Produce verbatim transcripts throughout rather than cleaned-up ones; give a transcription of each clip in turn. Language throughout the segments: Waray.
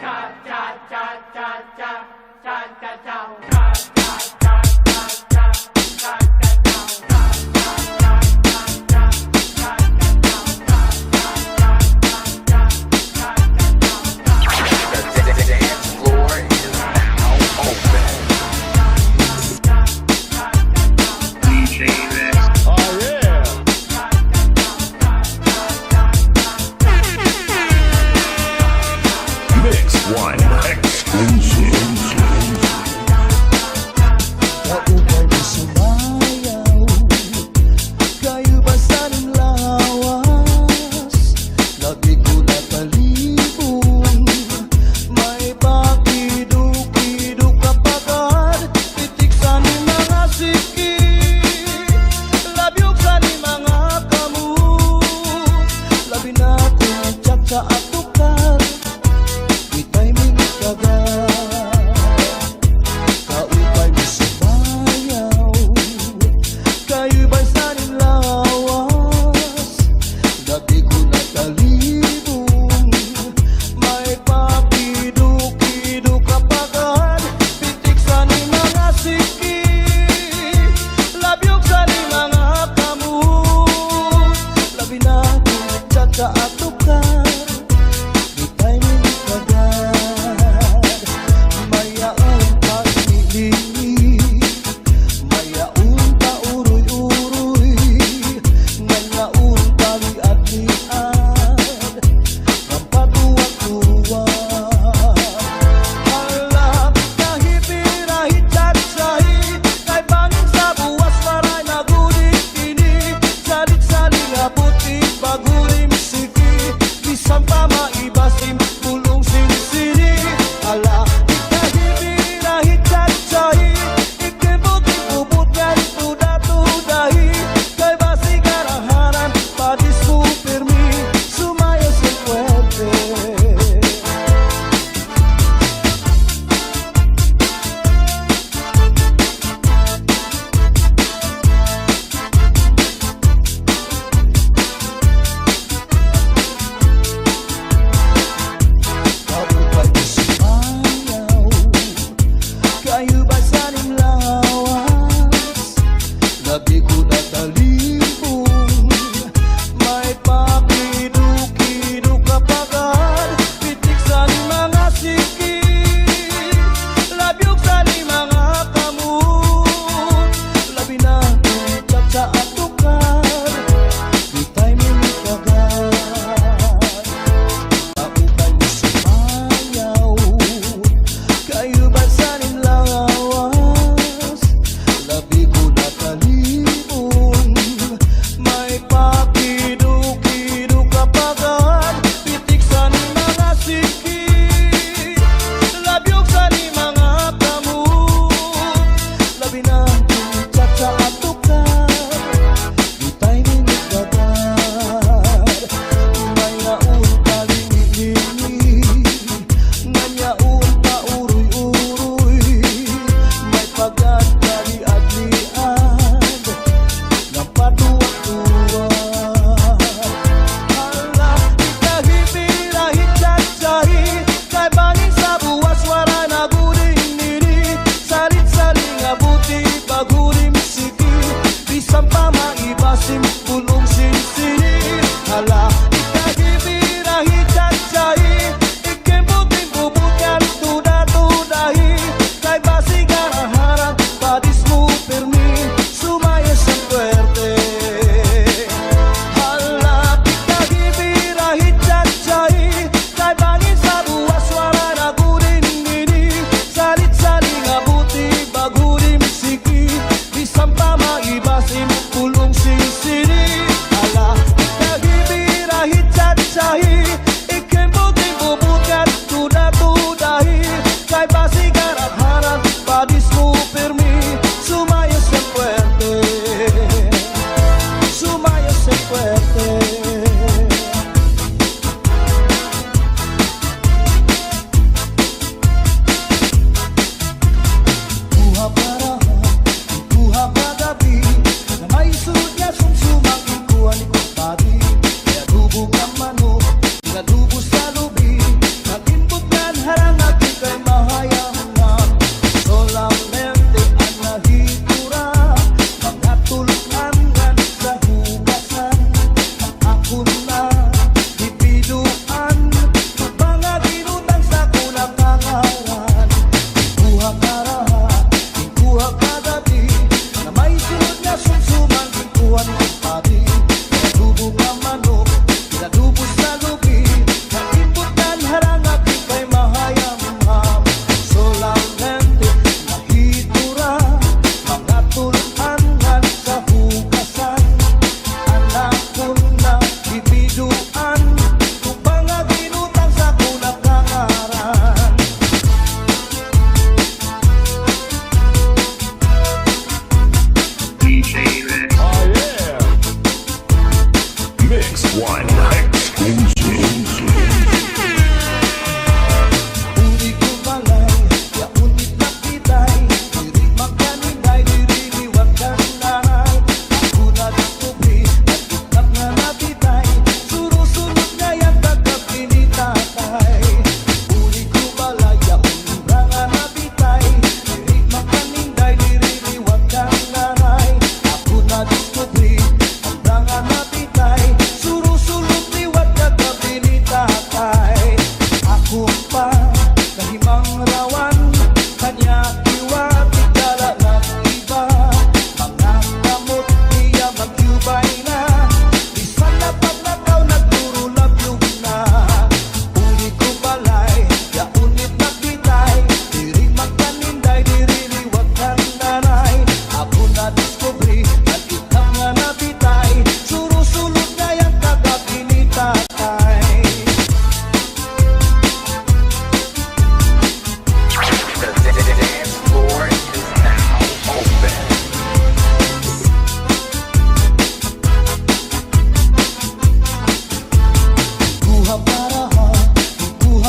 The dance floor is now open. D J Mix. Oh, yeah. Mix One exclusive. Kaupay mo sumayaw, kay ubasan im lawas. Lagi ko nakalibog, may pakido-kido ka pa gad. Pitik sa ni mga siki, labyog sa ni mga kamot. Labi na kon chat sa atukar, may timing ka gad.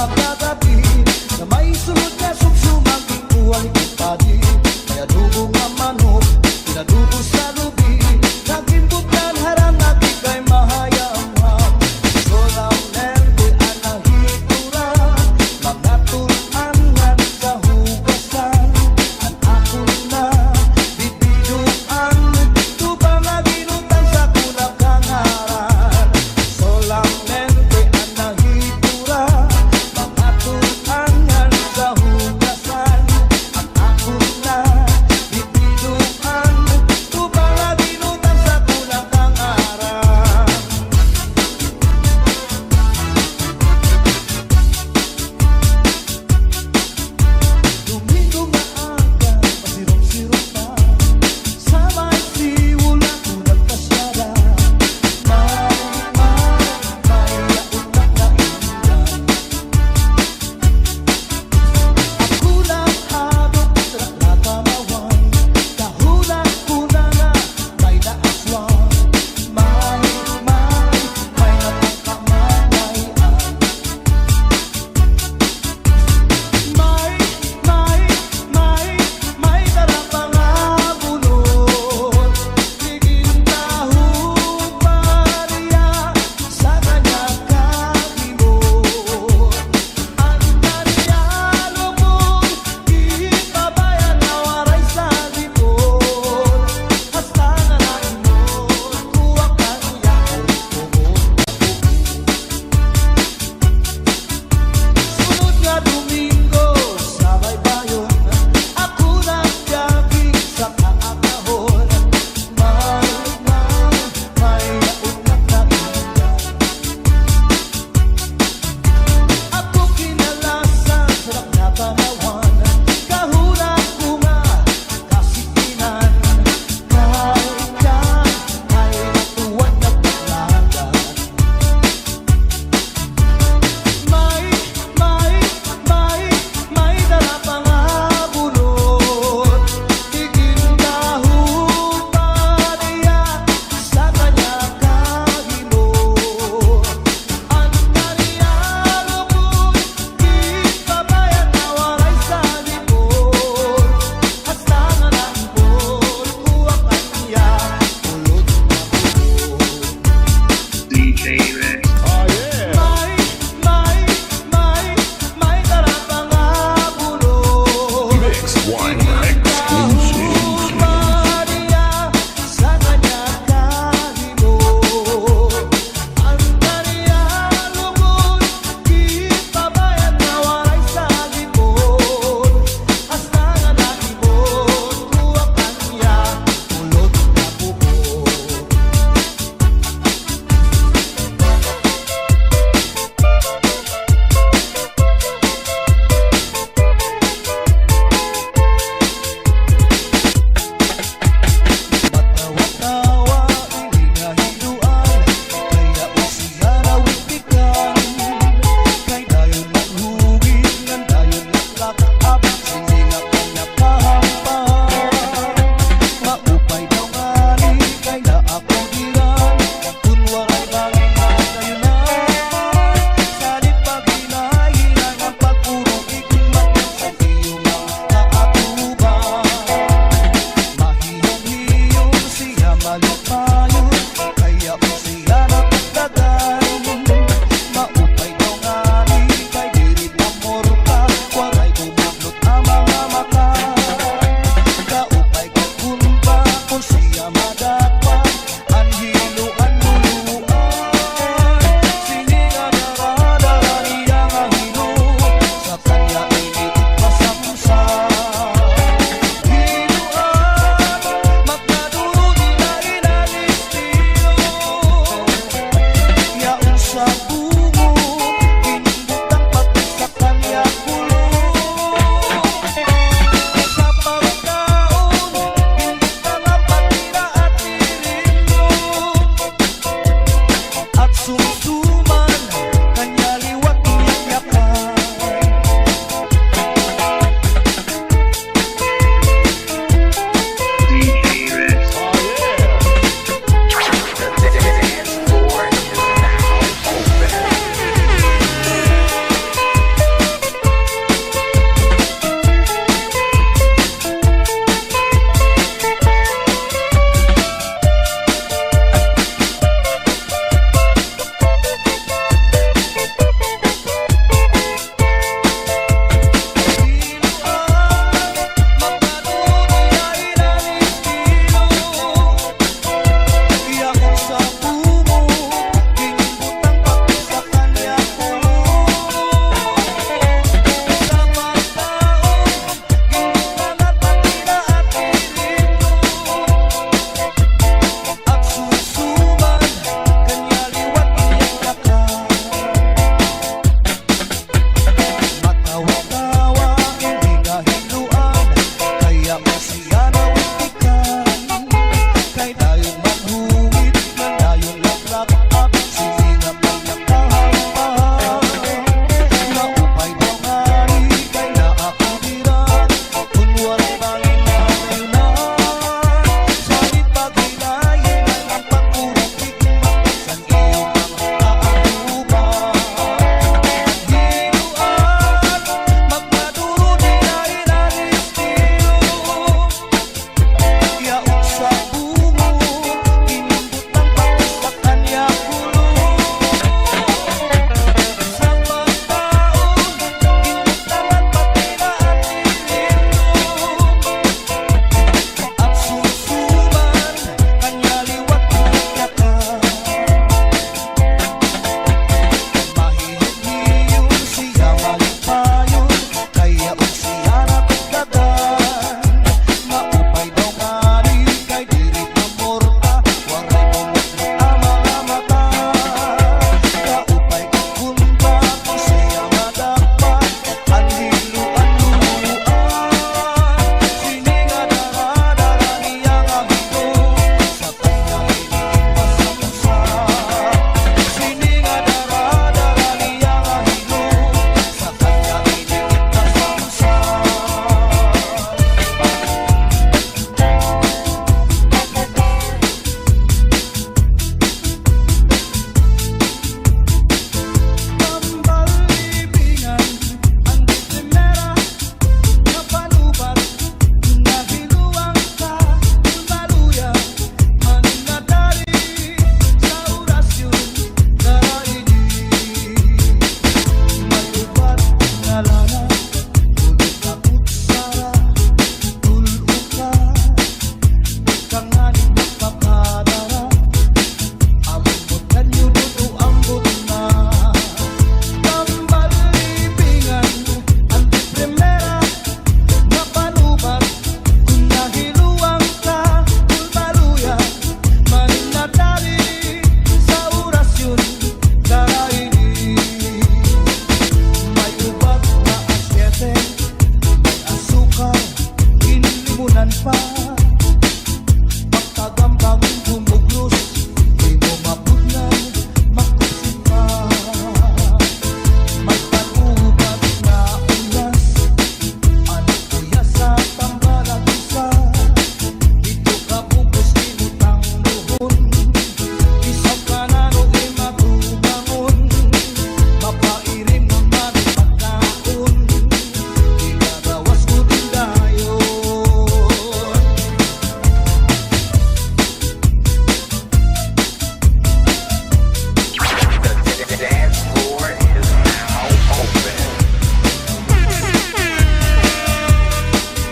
Kagabi, na may sulod nga sumsum an ginkuha ni kumpadre. May adobo nga manok, inadobo sa lubi, nga ginbutlan harang lagi kay mahayamham. Solamente an nahikura, mga tul-an ngan sa hugasan. An akon na bibiduan, tuba nga ginutang sa akon na kangaran. Solamente an nahikura, mga tul-an ngan sa hugasan. An akon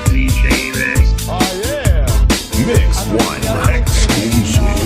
D J Rex. Oh, yeah. Mix one exclusive.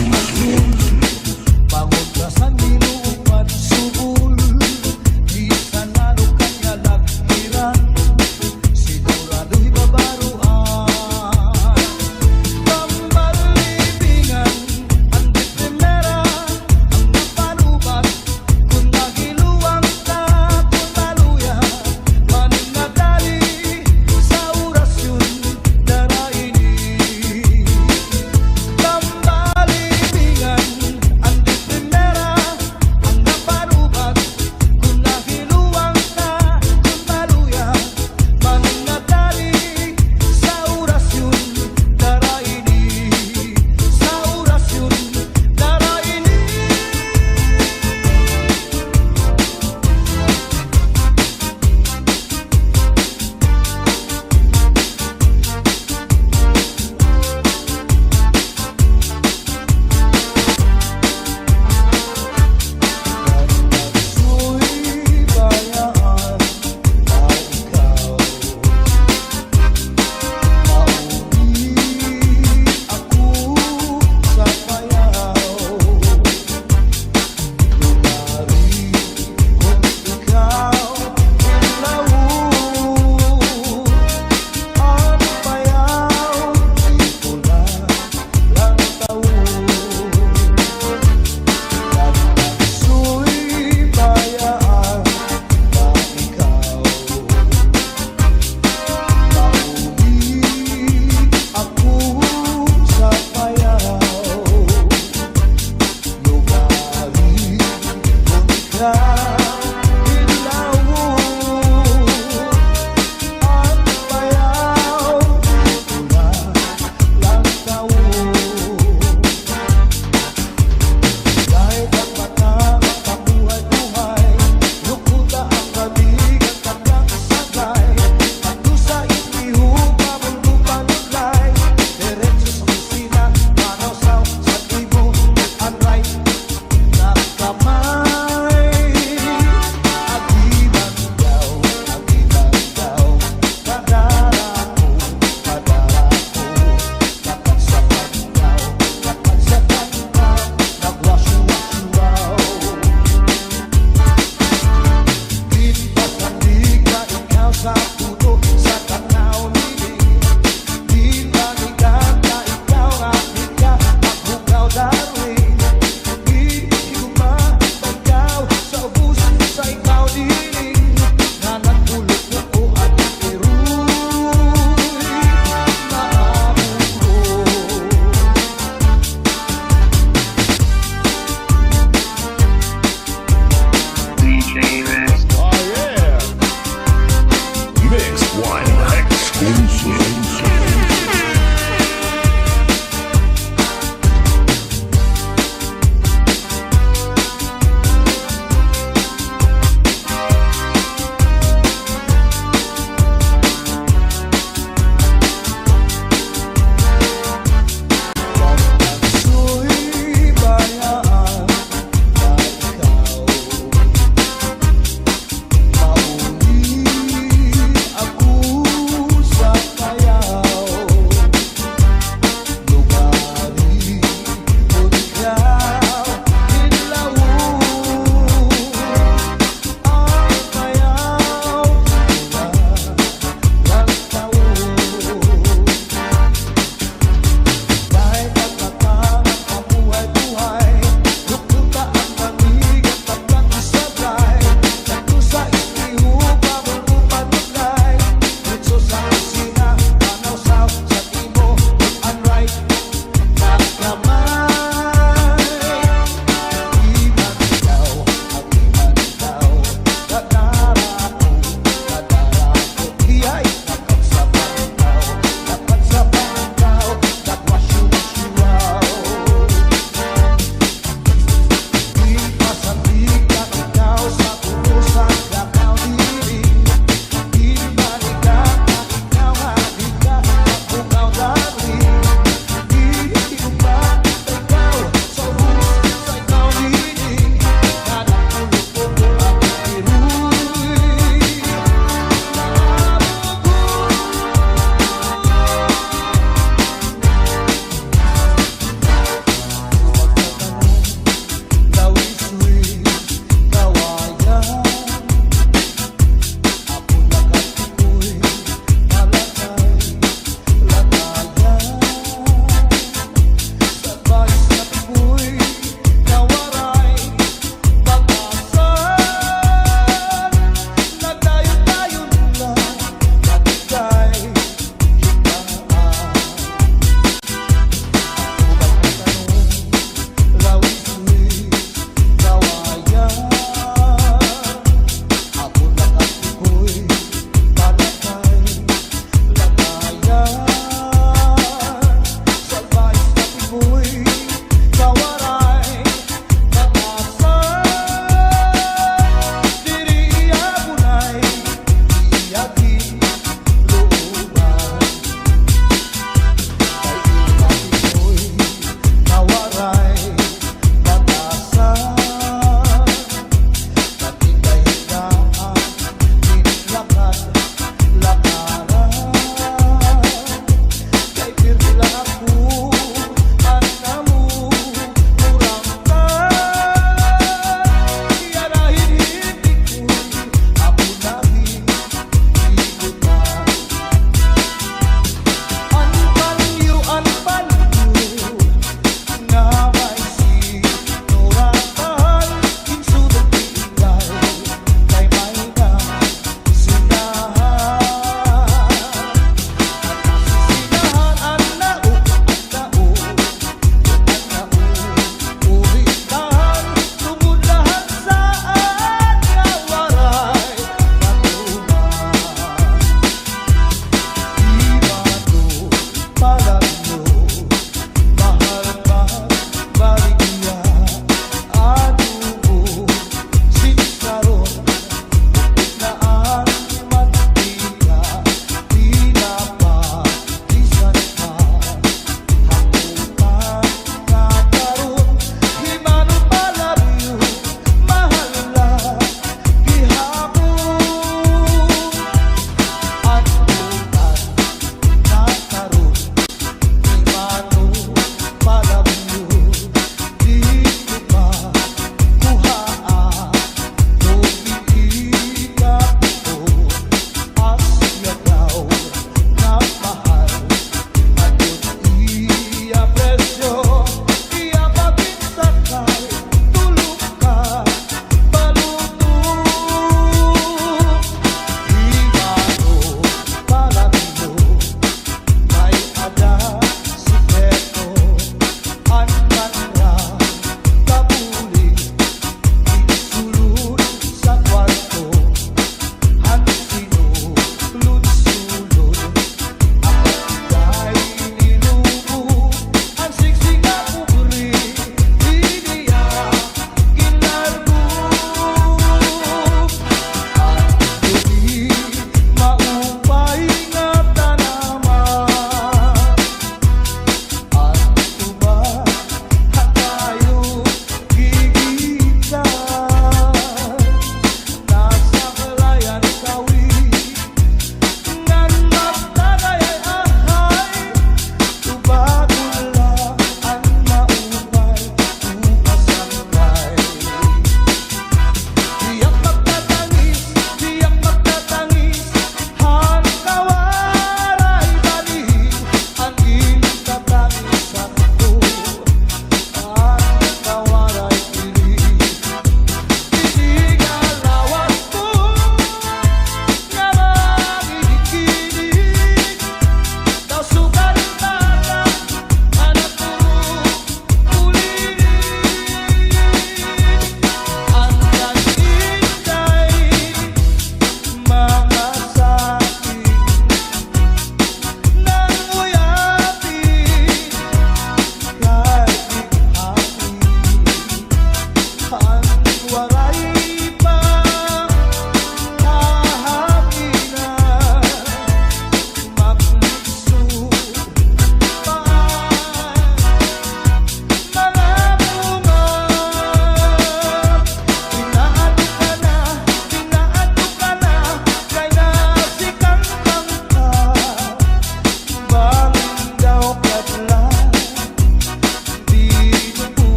D J Rex. Oh, yeah. Mix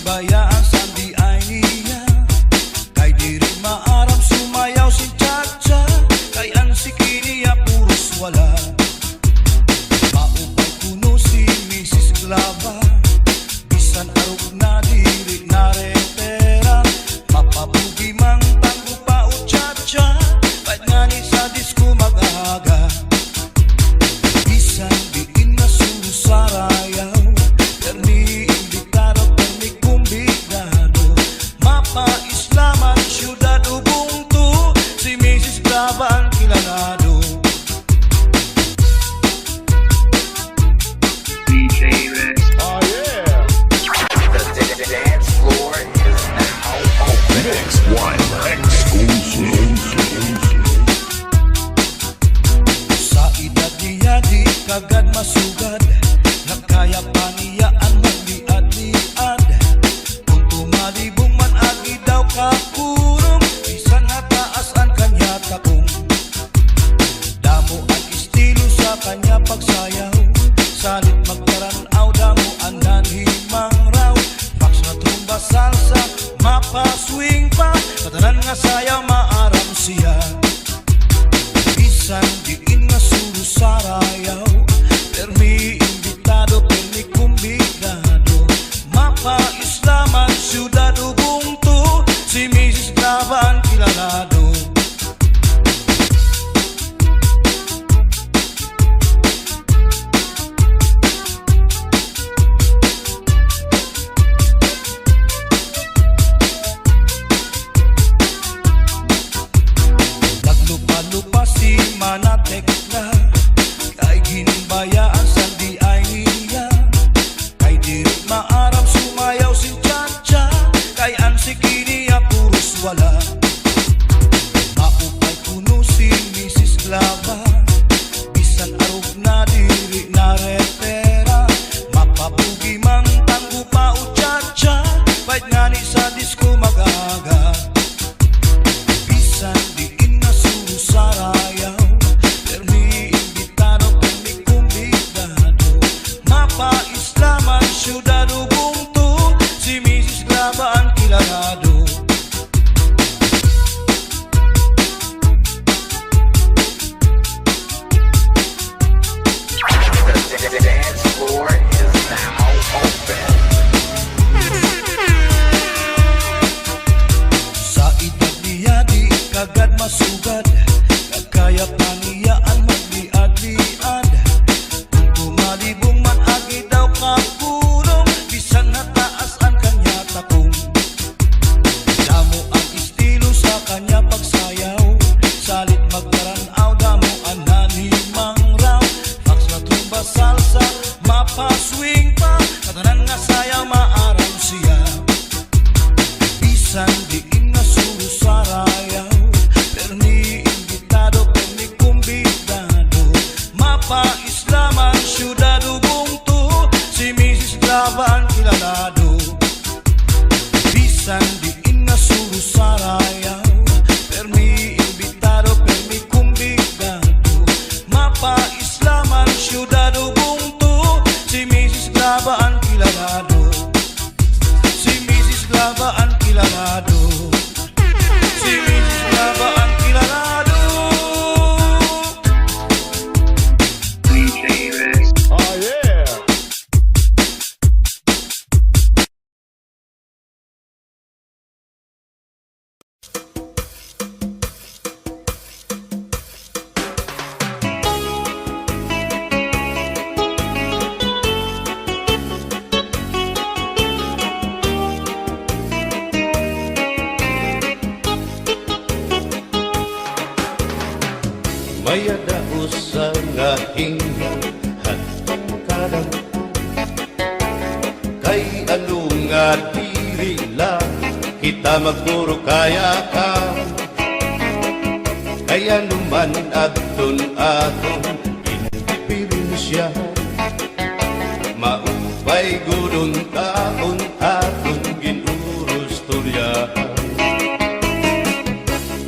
Bayaan san di ay niya, kay diri maaram sumayaw sin cha-cha, kay an siki niya puros wala. Maupay kuno si Misis Glava, bisan arog na diri na repera, mapabugi man tanggo pa o cha-cha, bait ngani sa disco mag-aga. Bisan diin nga suro sarayaw, permi imbitado, permi kumbidado. Mapa-isla man syudad o bungto, si Misis Glava an kilalado. D J Rex. Oh, yeah. The d-, d-, dance floor is now open. Mix one exclusive. Sa edad niya di kagad masugad, nagkaya pa niya an magliad-liad. Kon tumalibong man agi daw kakulong, bisan hataas an kanya takong. Damo an estilo sa kanya pagsayaw, salit magparan-aw, damo an nanhimangraw. Foxtrot, rumba, salsa, mapa-swing pa, katanan nga sayaw maaram siya. Bisan diin nga suro sarayaw, permi imbitado, permi kumbidado. Mapa-isla man syudad o bungto, si Misis Glava an kilalado. Naglupa-lupa si Mana Tekla, kay ginbayaan san di ay niya. Kay diri maaram sumayaw sin cha-cha, kay an siki niya puros wala. Maupay kuno si Misis Glava, bisan arog na diri na repera, mapabugi man tanggo pa o cha-cha, bait ngani sa disco mag-aga. Bisan diin nga suro sarayaw, permi imbitado, permi kumbidado. Mapa-isla man syudad o bungto, si Misis Glava an kilalado. The dance floor is now open. Sa edad niya di kagad masugad, nagkaya pa niya an magliad-liad. Kon tumalibong man agi daw kakulong, bisan hataas an kanya takong. Damo an estilo sa kanya pagsayaw, salit magparan-aw, damo an nanhimangraw. Foxtrot, rumba, salsa, mapa-swing pa, katanan nga sayaw maaram siya. Bisan diin nga suro sarayaw, permi imbitado, permi kumbidado. Mapa-isla man syudad o bungto, si Misis Glava an kilalado. Bisan diin nga suro sarayaw, permi imbitado, permi kumbidado. Mapa-isla man syudad o bungto, si Misis Glava an kilalado. Si Misis Glava an kilalado. Si Misis Glava an kilalado. D J Rex. Oh, yeah. May-ada usa nga hinga han kadam. Kay ano nga diri la kita magpuro kaya ka? Kay ano man adton aton indiperensya, maupay gud unta an aton ginurustoryahan.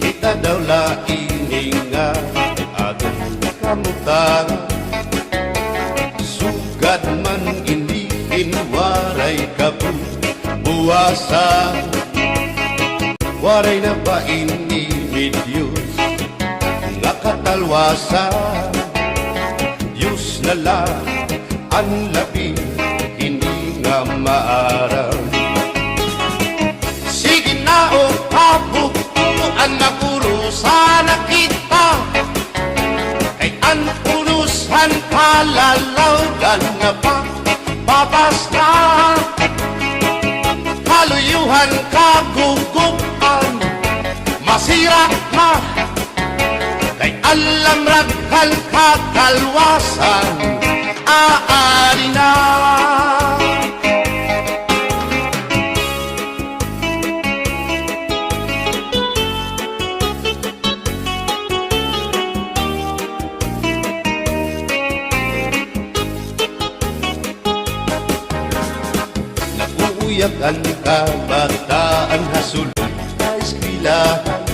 Kita daw la ini nga aton kamutangan. Sugad man ini hin waray kabubungan. Waray na ba ini Diyos nga katalwasan? Diyos na la an labi hini nga maaram. Sige na, o kabugtoan, mag-urusa na kita. Kay an unos han kalalawgan nga pa, papas na. Kaluyo han kagugup-an, masira na. Kay an lamrag han kakalwasan, aadi na. Nag-uuyag an kabataan ha sulod ha eskwelahan.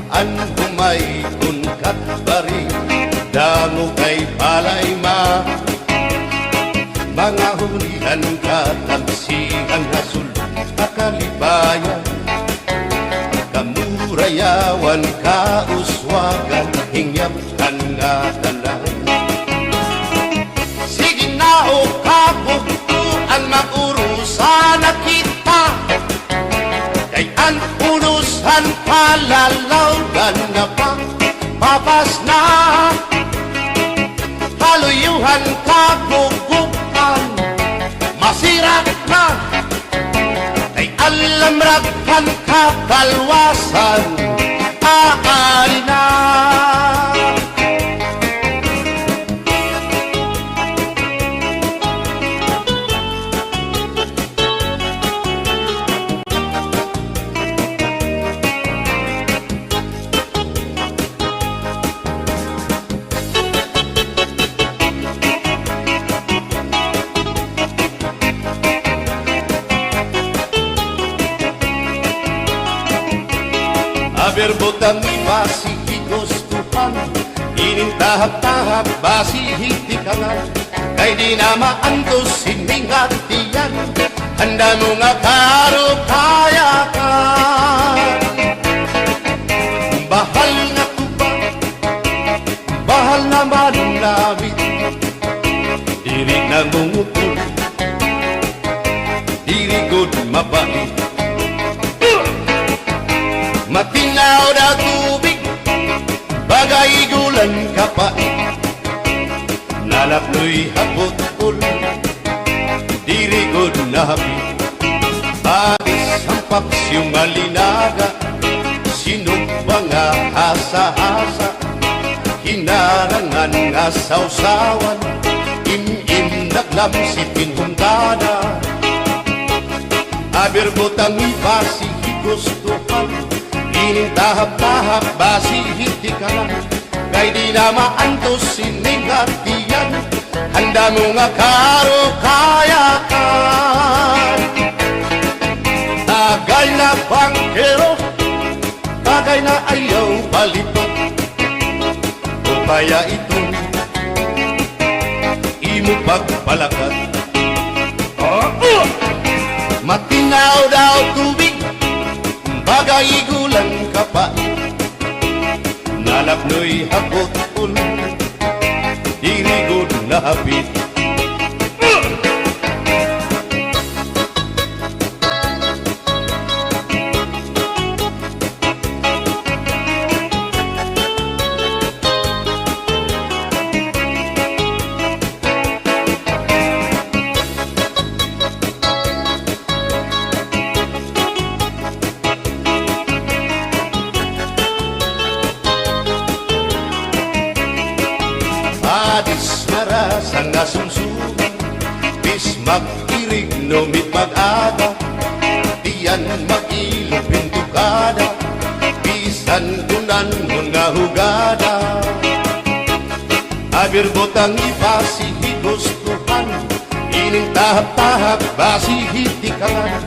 An humaykon kat bari, damo kay palay ma. Mga hunihan katamsihan ha sulod ha kalipayan. Kamurayawan, kauswagan, hingyap han ngatanan. Sige na, o kabugtoan, mag-urusa na kita. Kay an unos han kalalawgan nga pa, papas na. Kaluyo han kagugup-an, masira na. Kay an lamrag han kakalwasan, aadi na. Aber butang iba si higustuhan, inin tahap-tahap basi hitikangan. Kay di na maantos ini nga tiyan, handa mo nga karukayakan. Bahal nga tuba, bahal na manunamit, diri nangungutol, diri gud mabait. Matinaw daw tubig, baga ig-ulan kapait. Nalapnoy ha butol, diri gud nahapit. Adis an paksiw nga linaga, sinugba nga hasa-hasa, hinarangan nga sawsawan, im-im naglamsit in huntada. Aber butang iba si higustuhan, inin tahap-tahap basi hitikangan. Kay di na maantos ini nga tiyan, handa mo nga karukayakan. Tagay na bangkero, tagay na ayaw palipat. Upaya iton imo pagpalakat. Matinaw daw tubig, baga ig-ulan kapait. Nalapnoy ha butol, diri gud nahapit. Adis marasa nga sumsuman, bis mag-irig no mit mag-aga, tiyan mag-ilog pintukada, bisan kunan-on nga hugada. Aber butang iba si higustuhan, inin tahap-tahap basi hitikangan.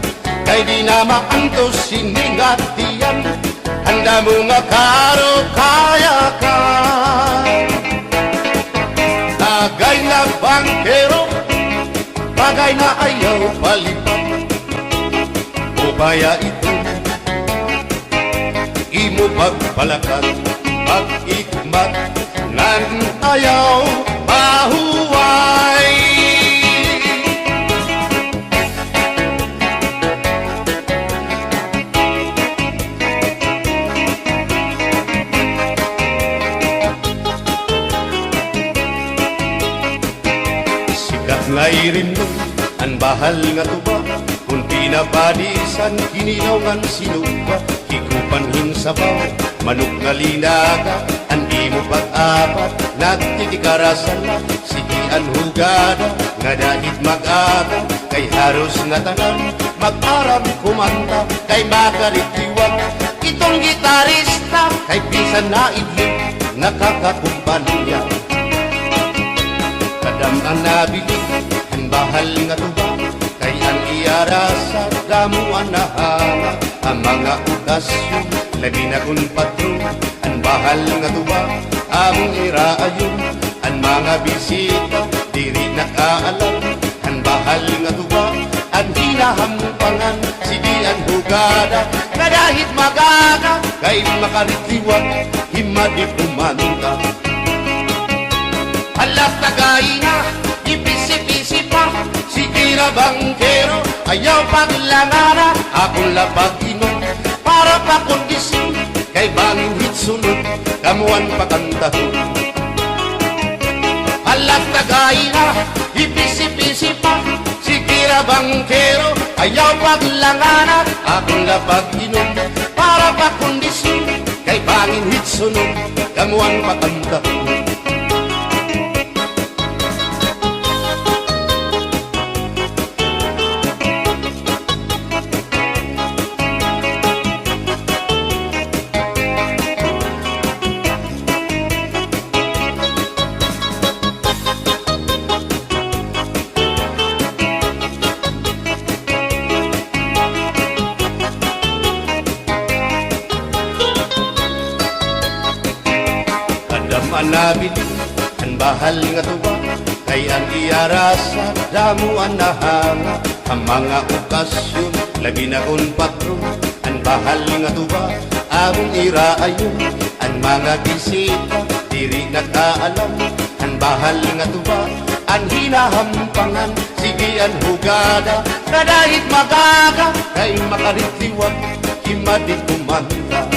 Kay di na maantos ini nga tiyan, handa mo nga karukayakan. Tagay na bangkero, tagay na ayaw palipat. Maya ito, imo pagpalakat, pag-ikmat, ngan ayaw pahuway. Sikat nga irimnon an bahal nga tuba, kon pinapadisan, kinilaw ngan sinugba, hikupan hin sabaw, manok nga linaga, an imo pag-apat, nagtitikara sala, sige an hugada, ngada hit mag-aga, kay haros ngatanan, mag-aram kumanta, kay makarit liwat, iton gitarista, kay bisan naidlip, nakakakumpanya. Kadam-an nabilin, an bahal nga tuba, kay an iya rasa, damo an nahanga, ha mga okasyon, labi na kon patron, an bahal nga tuba, amon iraayon, an mga bisita, diri nakaalam, an bahal nga tuba, an hinahampangan, sige an hugada, ngada hit mag-aga, kay makarit liwat, himadi kumanta. Hala, tagay na, ipisi-pisi pa, sige na bangkero, ayaw paglangana, akon la pag-inom, para pakondisyon, kay bangin hit sunod, kamo an pakantahon. Hala, tagay na, ipisi-pisi pa, sige na bangkero, ayaw paglangana, akon la pag-inom, para pakondisyon, kay bangin hit sunod, kamo an pakantahon. Kadam-an nabilin, an bahal nga tuba, kay an iya rasa, damo an nahanga, ha mga okasyon, labi na kon patron, an bahal nga tuba, amon iraayon, an mga bisita, diri nakaalam, an bahal nga tuba, an hinahampangan, sige an hugada, ngada hit mag-aga, kay makarit liwat, himadi kumanta.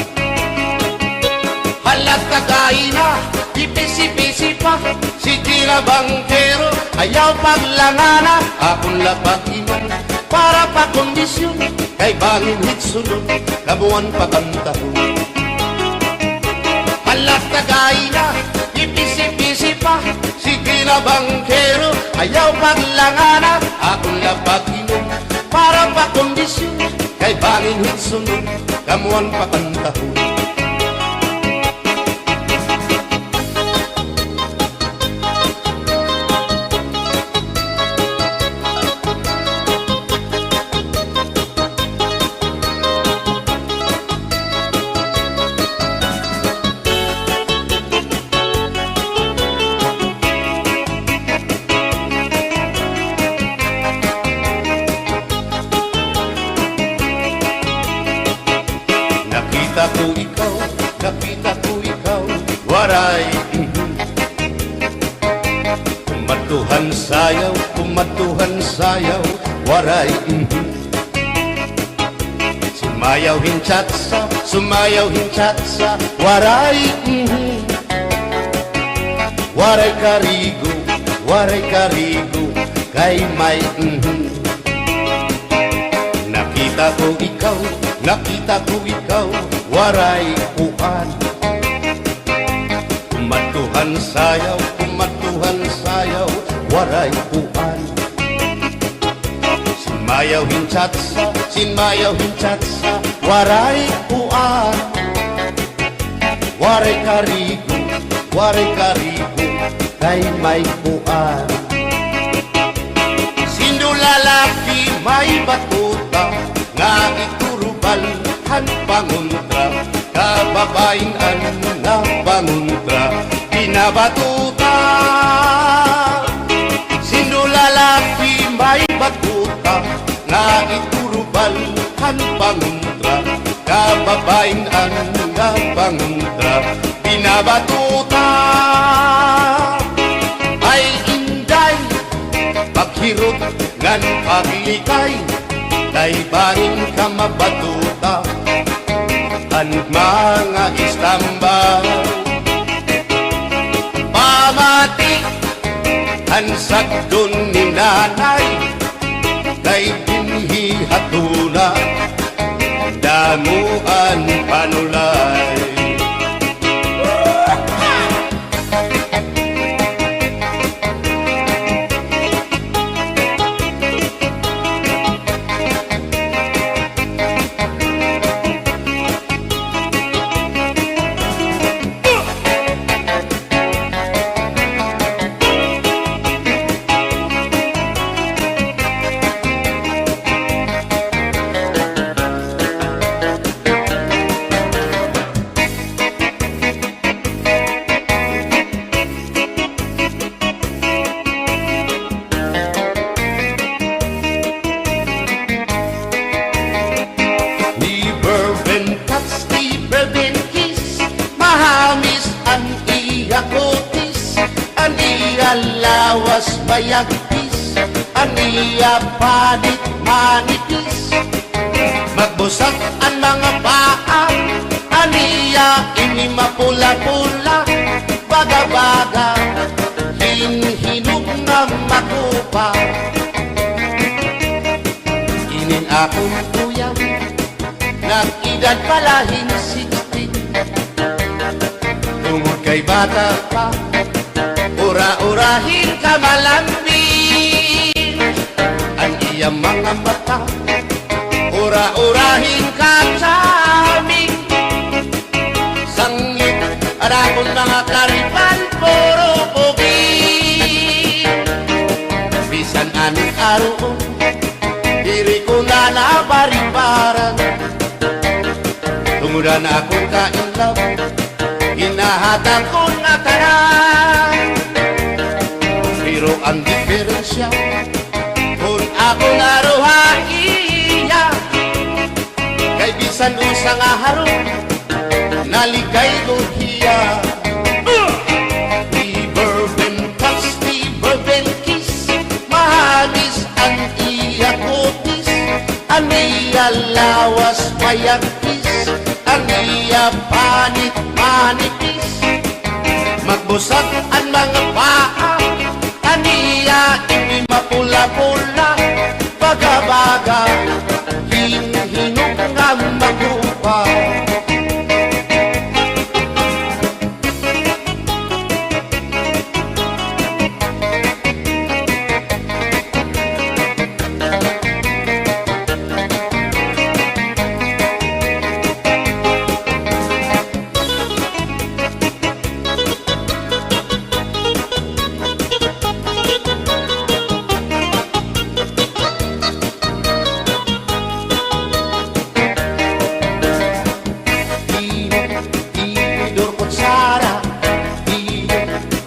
Hala, tagay na, ipisi-pisi pa, sige na bangkero, ayaw paglangana, akon la pag-inom, para pakondisyon, kay bangin hit sunod, kamo an pakantahon. Hala, tagay na, ipisi-pisi pa, sige na bangkero, ayaw paglangana, akon la pag-inom, para pakondisyon, kay bangin hit sunod, kamo an pakantahon. Nakita ko ikaw, nakita ko ikaw, Waray, mhm. Kumadto han sayaw, kumadto han sayaw, Waray, mhm. Sumayaw hin cha-cha, sumayaw hin cha-cha, Waray, mhm. Waray karigo, waray karigo, kay may, mhm. Nakita ko ikaw, nakita ko ikaw, Waray kuan. Kumadto han sayaw, kumadto han sayaw, Waray kuan. Sinmayaw hin cha-cha, sinmayaw hin cha-cha, Waray kuan. Waray karigo, waray karigo, kay may kuan. Sindo lalaki may batuta, nga iturubal han pangontra, kababayin-an nga pangontra, pinabatuta. Sindo lalaki may batuta, nga iturubal An pangontra, kababain-an nga pangontra, binabatuta. Ay inday, paghirot ngan paglikay, kay bahin ka mabatuta. An mga istambay, pamati an sagdon ni nanay, kay dinhi ha tuna, damo an panulay. Ni Bourbon Touch, ni Bourbon Kiss, mahamis an iya kutis, an iya lawas mayagpis, an iya panit manipis. Magbusag an mga paa, an iya ini mapula-pula, baga-baga, hin-hinog nga makupa. Inin akon uyab, nag-edad pa la hin sixteen. Tungod kay bata pa, ura-ura hin kamalambing. An iya mga mata, ura-ura hin ka-charming. Sanglit an akon mga karipan, puro pugi. Bisan anong aruon, diri ko na nabaribaran. Tungod an akon ka-in love, hinahatag ko na tanan. Pero an diperensya, kon ako na ruha iya, kay bisan unsa nga harong, naligay ko hiya. Ni Bourbon Touch, ni Bourbon Kiss, mahamis an iya kutis, an iya lawas mayagpis, an iya panit manipis. Magbusag an mga paa, an iya ini mapula-pula, baga-baga, hin-hinog nga makupa. Tinidor kutsara, tini-,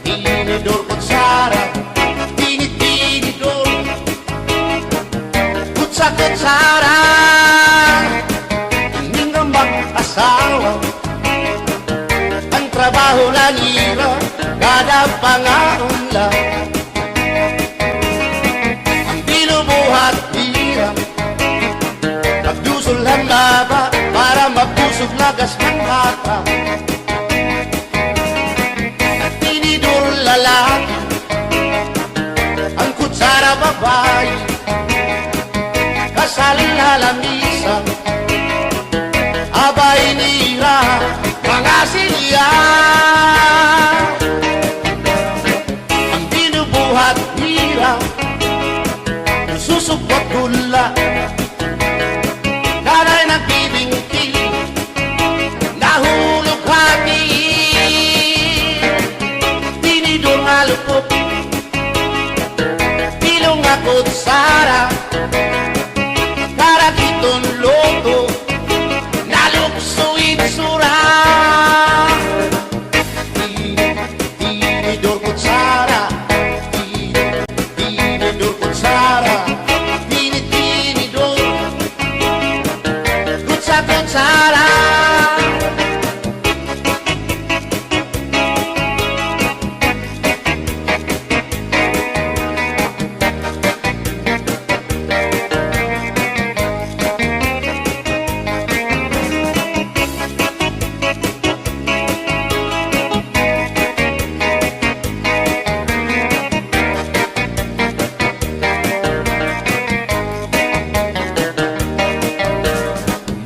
tinidor kutsara, tini-, tinidor. Kutsa-kutsara, ini nga mag-asawa, an trabaho la nira, kada pangaon la. An binubuhat nira, pagdusol han baba, para mabusog lagas han bata. An tinidor lalaki, an kutsara babayi, kasal ha lamisa, abay nira mga silya. An binubuhat nira, susukot gula, kanay nagbibingki, nahulog ha tiil. Tinidor nga lupok, bilog nga kutsara, karakit hin luto, nalukso itsura. Tini-, tinidor kutsara, tini-, tinidor kutsara, tini-, tinidor. Tara!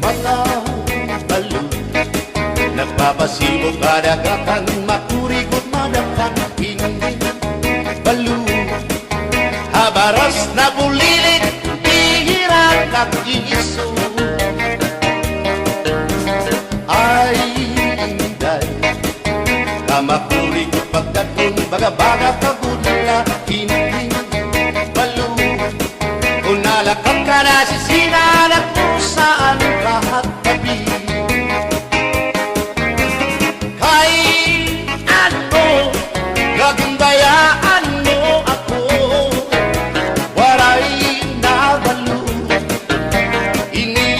Mga balo, nagpapasibo kadagatan, makurigot madapan, hindi balo. Ha baras nabulilit, bihira nag-iiso. Ay, inday, kamakurigot pagdadton, baga-baga kagudla, hindi balo. Kun nalakat ka na sisina, nagkusaan ka hatabi. Kay ano, gagimbayaan mo ako, waray nabalo ini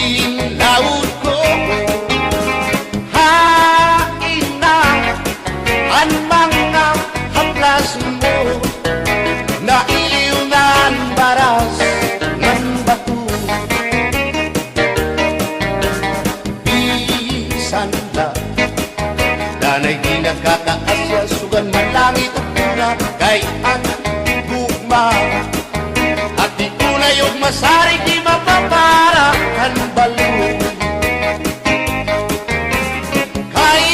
laud ko. Hain na an mga haplas mo, nailiw na an baras ngan bato. Bisan la danay di nakakaasya, sugan man langit ug luna, kay an gugma at di tunay ug masarig di mapapara han balo. Kay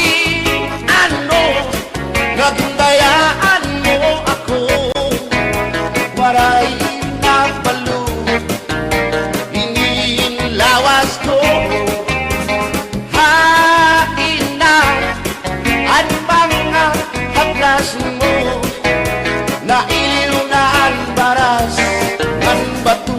ano, nagdayaan mo ako, waray nabalo ini lawas ko. Hain na an mga haplas mo, nailiw na an baras ngan bato.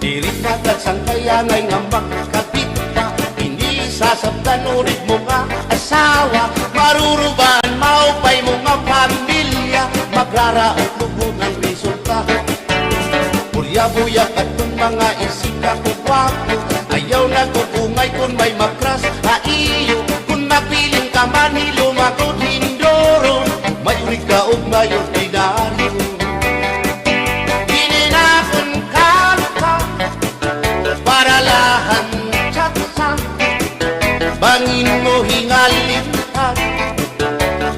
Diri na gad sangkayanay nga makakita, ini sasabtan urig mo nga asawa, marurubaan maupay mo nga pamilya, magraraot lubunan resulta. Buya-buya kadton mga isita ko gwapo, ayaw na ko bungay kon may makras ha iyo. Kon mapiling ka man hilumakod hindoro, may urig ka og may ordinaryo. Ini na kon kanta para la han chatsa, bangin mo hingalimtan,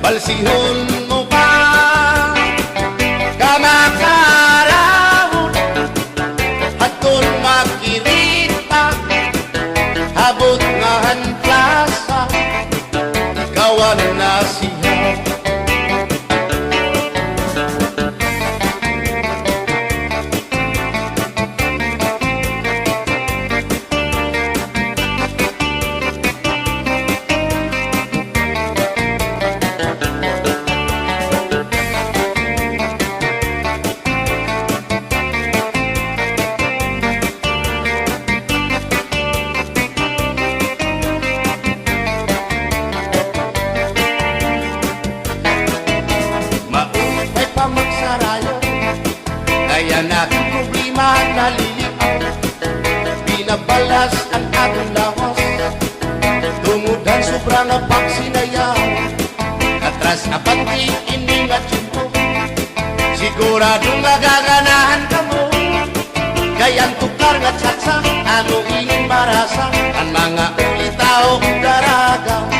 balsihon mo pa, kamakarawon. Hadton makirita, habot nga han plasa, ikaw an nasiha. Maupay pa magsarayo, kay an akon problema naliliaw. Pinabalas an akon lawas, tungod han sobra nga pagsinayaw. Atras abante ini nga tiyempo, sigurado nga gaganahan kamo. Kay an tukar nga chatsa, ano ini marasa, an mga ulitaw daragaw.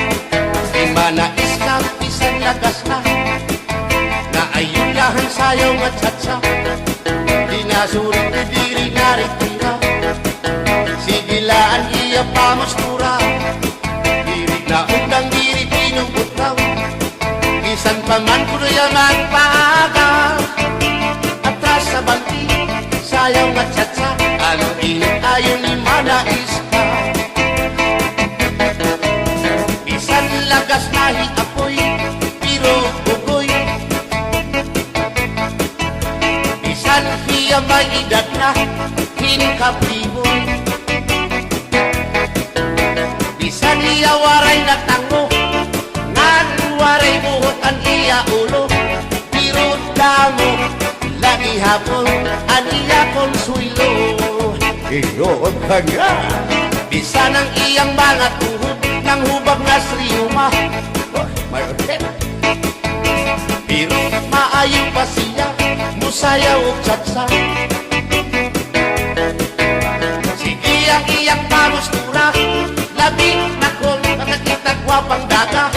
Di man na iskap, bisan lagas na, naayon la han sayaw nga chatsa. Di na surit, diri na ritira. Sige la an iya pamustura. Diri na undang, diri binubutraw. Bisan pa man kuno iya magpaaga. Atras abante, sayaw nga chatsa. Ano ini Ista. Bisan lagas na hi Apoy, pero bugoy. Bisan hiya may edad na, hin kapriboy. Bisan hiya waray na tango, ngan waray buhok an iya ulo. Pero damo la gihapon an iya konsuwelo. Hinuon ka niya. Bisan an iyang mga tuhod nanghubag na sa riyuma. Oh, may ulit. Pero maayo pa siya musayaw og cha-cha. Sige an iyang pamostura, labi na kon makakita gwapang dada.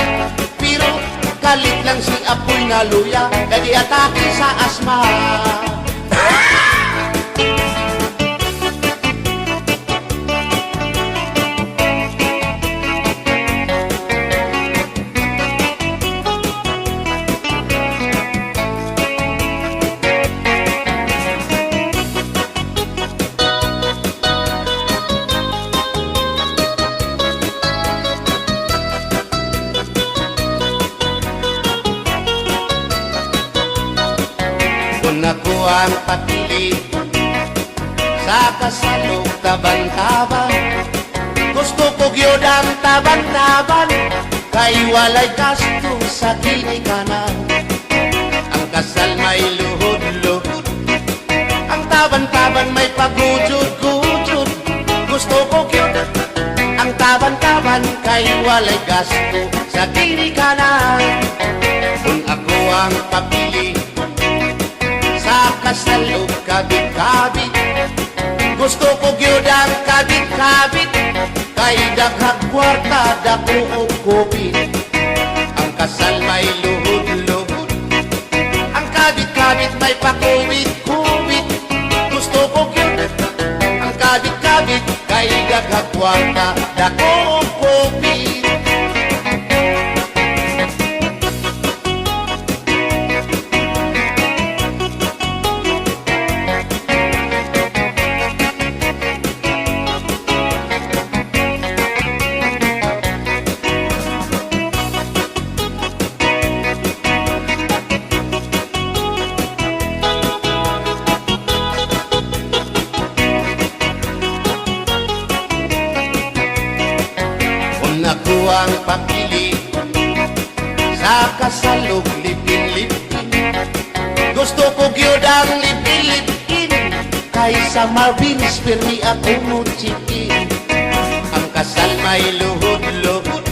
Pero kalit lang si Apoy nga luya, kay giatake sa asma. Kon ako ang papili, sa kasal ug taban-taban, gusto ko gyud ang taban-taban, kay walay gasto sa ginikanan. Ang kasal may luhod-luhod, ang taban-taban may pagujod-gujod. Gusto ko gyud ang taban-taban, kay walay gasto sa ginikanan. Kon ako ang papili, sa kasal ug kabit-kabit, gusto ko gyud ang kabit-kabit, kay daghag kwarta, dako og kupit. Ang kasal may luhod-luhod, ang kabit-kabit may pakubit-kubit. Gusto ko gyud ang kabit-kabit, kay daghag kwarta, dako og kupit. Kon ako ang papili, sa kasal ug live-in, live-in. Gusto ko gyud ang live-in, live-in. Kay sa Marvin's pirmi ako mo-check-in. Ang kasal may luhod-luhod,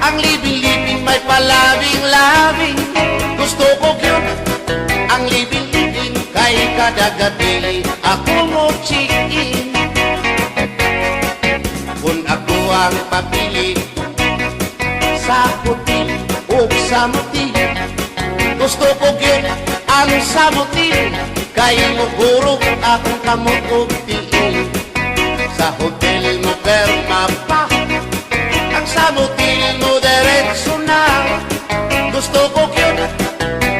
ang live-in, live-in may pa-loving-loving. Gusto ko gyud ang live-in, live-in, kay kada gabii ako mo-check-in. Kon ako ang papili, sa hotel ug sa motel, gusto ko gyud ang sa motel, kay mohurog akon kamot ug tiil. Sa hotel mopirma pa, ang sa motel modiretso na. Gusto ko gyud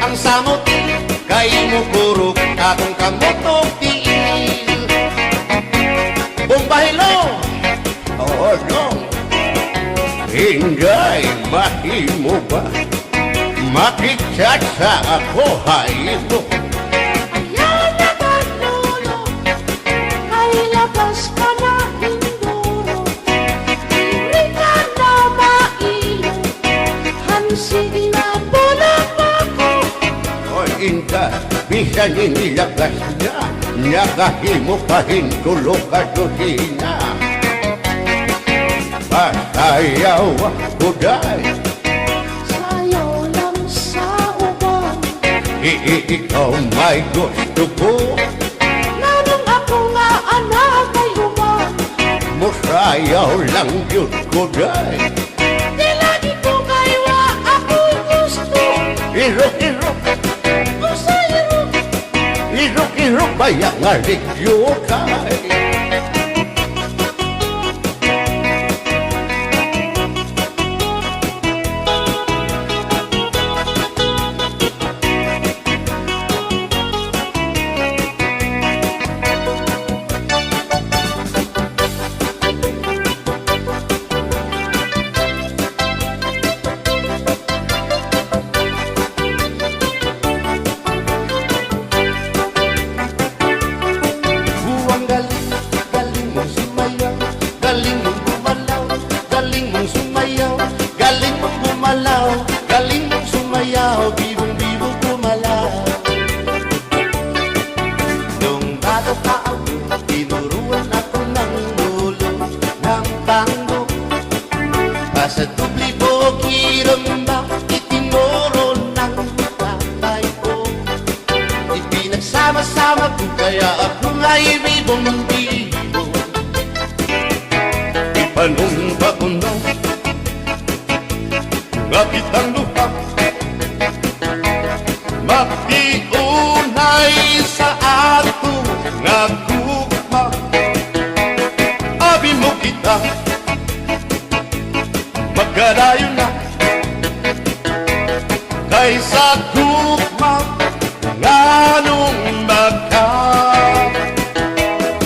ang sa motel, kay mohurog akon kamot ug tiil. Bomba Hilo! Oo, Dong. Inday, mahimo ba? Makigchat-chat ako ha imo. Ayaw na ba, Lolo, kay lagas ka na hinduro. Diri ka na mailo, han sige na, bola pa ko. Oy, Inday, bisan ini lagas na, nakahimo pa hin tulo ka dosena. Pasayaw ako, day. Sayaw lang sa uban. I-, i-, ikaw may gusto ko. Nganong ako nga ana may uban? Mosayaw lang gyud ko, day. Di lagi ko kay wa ako gusto. Irok, irok. Usa irok. Irok, irok, baya nga ligyo kay. Sama-sama ko kaya ako ngay bibong-bibong. Ipanumpa ko na nga kitang duha magtiunay sa ato nga gugma. Abi mo kita, magkadayon na kay sa gugma nganong maka.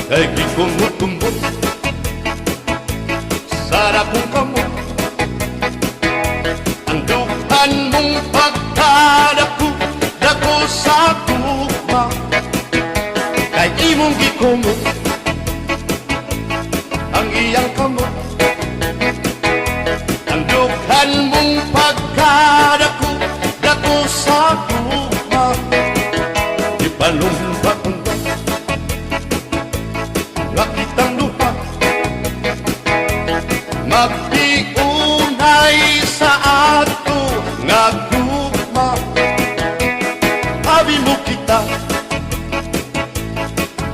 Kay gikumot-kumot sa dakong kamot an dughan mong pagkadako, dako sa gugma. Kay imong gikumot ang iyang kamot. An dughan mong pagkadako, dako sa gugma. Ipanumpa ko na nga kitang duha magtiunay sa ato nga gugma. Abi mo kita,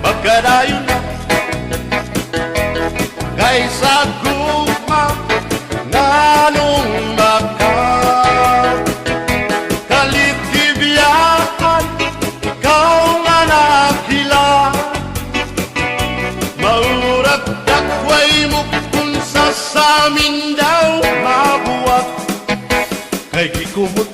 magkadayon na kay sa gugma nganong maka. Kalit gibiyahan, ikaw nga naghilat. Maurag dagway mo kun sa samin daw mabuhat. Kay gikumot